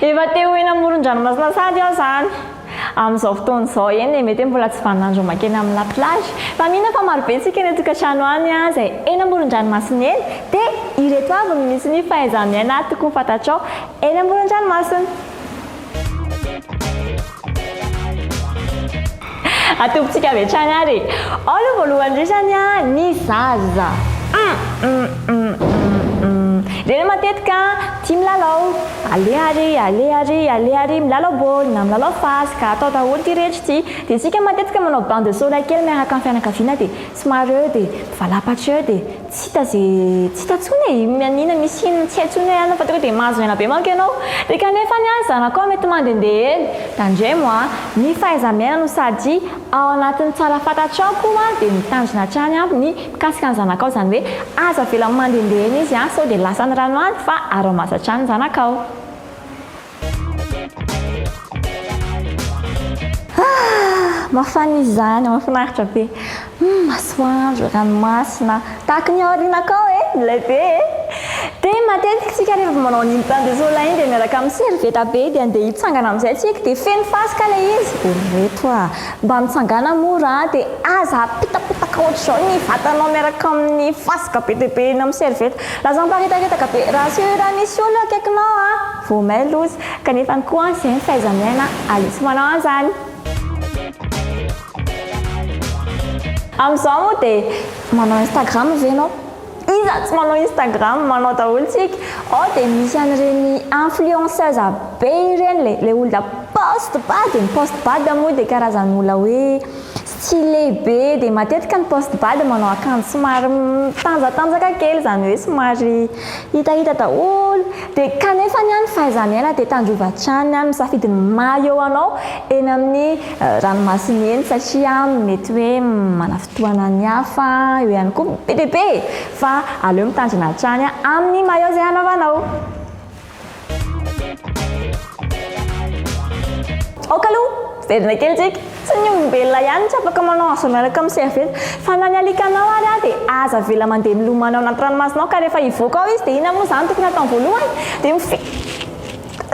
Efa te ho eny amoron-dranomasina sahady aho izany amin'izao fotoana izao. Eny e, mety hoe mbola tsy vaninandro mankeny amin'ny la plage. Fa mino aho fa marobe tsika eny an-tokantrano any izay eny amoron-dranomasina eny. Dia ireto avy no misy ny fahaiza-miaina tokony ho fantatrao eny amoron-dranomasina. Atombotsika avy hatrany ary e! Ao aloha voalohany indrindra ny ahy ny zaza. Ireny matetika tia milalao, aleha ary, aleha ary, aleha ary, milalao baolina, milalao fasika, atao daholo ity rehetra ity. Dia isika matetika manao bain de soleil kely miaraka amin'ny fianakaviana dia somary eo dia mivalapatra eo dia Tsy hita ze tsy hita tsony e, mianiana misy inona tsy hay tsony hoe anona fa tonga dia mahazo aina be manko ianao, dia kanefa ny ahy zanakao mety mandendeha eny, tandremo a, ny fahaiza-miaina no sady ao anatin'ny tsara fantatrao koa dia mitandrina hatrany an ny mikasika ny zanakao izany hoe aza avela mandendeha eny izy an sao dia lasan'ny rano any fa araho maso hatrany ny zanakao. Ah! Mafana izany, mahafinaritra be. Hum, masoandro, ranomasina, tahaka ny aorianako ao e, milay be e! Dia matetika isika rehefa vao manao an'iny bain de soleil iny dia miaraka amin'ny serviette be dia andeha hitsangana amin'izay tsika dia feno fasika ilay izy. O ry reto a! Mba mitsangàna mora a, dia aza apitapitaka ohatr'izao ny vatanao miaraka amin'ny fasika be dia be eny amin'ny serviette. Lasa miparitaritaka be. Raha tsy raha misy olona akaikinao a, vao may loza. Kanefa ny koa izay ny fahaiza-miaina, aleo tsy manao an'izany. Amin'izao moa dia manao Instagram ve ianao? Iza tsy manao Instagram? Manao daholo tsika. Ao dia misy an'ireny influenceuse be ireny, ilay ilay olona post bad e. Ny post bad moa dia karazan'olona hoe stylé be dia matetika ny post bad manao akanjo somary mitanjatanjaka kely, izany hoe somary hitahita daholo dia kanefa ny ahy ny fahaiza-miaina dia tandrova hatrany aho misafidy ny maillot anao eny amin'ny ranomasina eny satria mety hoe manafintohana ny hafa eo ihany koa be dia be e! fa aleo mitandrina hatrany amin'ny maillot izay anaovanao. Aoka aloha, miverina kely tsika. Tsy ny olombelona ihany no tsy afaka manao azo miaraka amin'ny serviette. Fa na ny alikanao ary dia aza avela mandeha milomano ao anaty ranomasina ao ka rehefa hivoaka ao izy dia inona moa izany tokony hataony voalohany? Dia mifi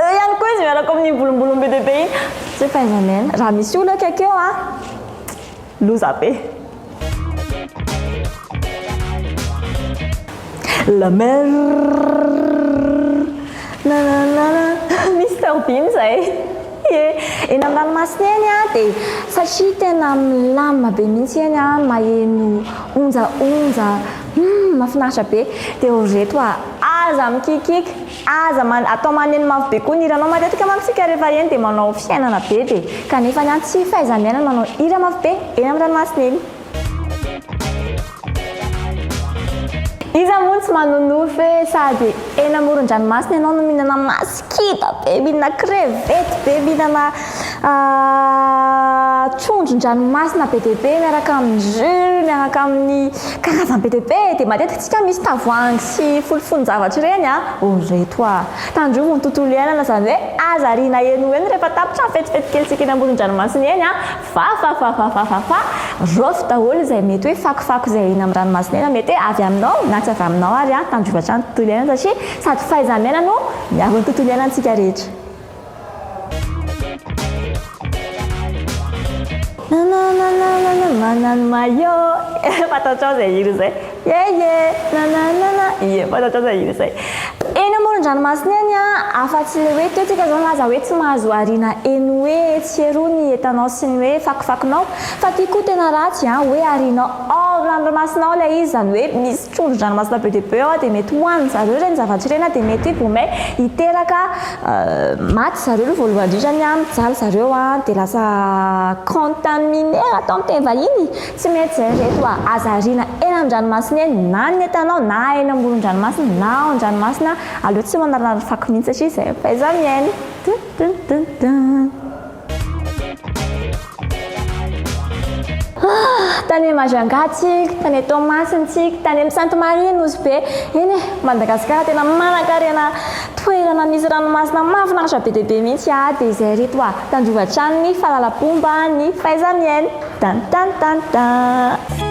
eo ihany koa izy miaraka amin'iny volombolony be dia be iny. Tsy fahaiza-miaina. Raha misy olona akaiky eo an, loza be. La mer nananana Mister Bean zay Ie Eny amin'ny ranomasina eny an dia satria tena milamina be mihitsy eny an maheno onjaonja humm mahafinaritra be dia ry reto a aza mikikiaka aza man atao maneno mafy be koa ny hiranao matetika manko tsika rehefa eny dia manao fiainana be dia kanefa ny an tsy fahaiza-miaina ny manao hira mafy be eny amin'ny ranomasina eny. Iza moa tsy manonofy hoe sady eny amoron-dranomasina ianao no mihinana masikita be, mihinana crevette be, mihinana trondron-dranomasina be dia be miaraka amin'ny jus, miaraka amin'ny karazany be dia be e! Dia matetika tsika misy tavoahangy sy folofonon-javatra ireny an! Oh reto ah! Tandrovo ny tontolo iainana izany hoe aza ariana eny ho eny rehefa tapitra ny fetifety kelintsika eny amoron-dranomasina eny an! Fafafafafafafa, raofy daholo izay mety hoe fakofako izay eny amin'ny ranomasina eny, mety hoe avy aminao na tsy avy aminao ary an, tandrovy hatrany tontolo iainana satria sady fahaiza-miaina no miaro ny tontolo iainantsika rehetra. Nanananana manano maillot, fantatrao izay hira izay. Ye ye, nananana, ie fantatrao izay hira izay. Eny amoron-dranomasina eny an, afa-tsy ilay hoe teo tsika izao nilaza hoe tsy mahazo ariana eny hoe etsy sy eroa ny entanao sy ny hoe fakofakonao, fa ity koa tena ratsy an, hoe arianao ao ranomasina ao ilay izy, izany hoe misy trondron-dranomasina be dia be ao dia mety hohanin-dry zareo ireny zavatra ireny dia mety hoe vao may hiteraka maty zareo aloha voalohany indrindra ny an, mijaly zareo an, dia lasa contaminer atao amin'ny teny vahiny. Tsy mety izay ry reto a! Aza ariana eny an-dranomasina eny na ny entanao na eny amoron-dranomasina na ao an-dranomasina, aleo tsy manaranary fako mihitsy satria izay fahaiza-miaina. Dun dun dun dun. Ah! Tany Majunga tsika, tany Toamasina tsika, tany amin'ny Sainte Marie Nosy Be. Eny e, Madagasikara tena manankarena toerana misy ranomasina mahafinaritra be dia be mihitsy a! Dia izay ry reto a! Tandrovy hatrany ny fahalalam-pomba, ny fahaiza-miaina. Tan tan tan tan.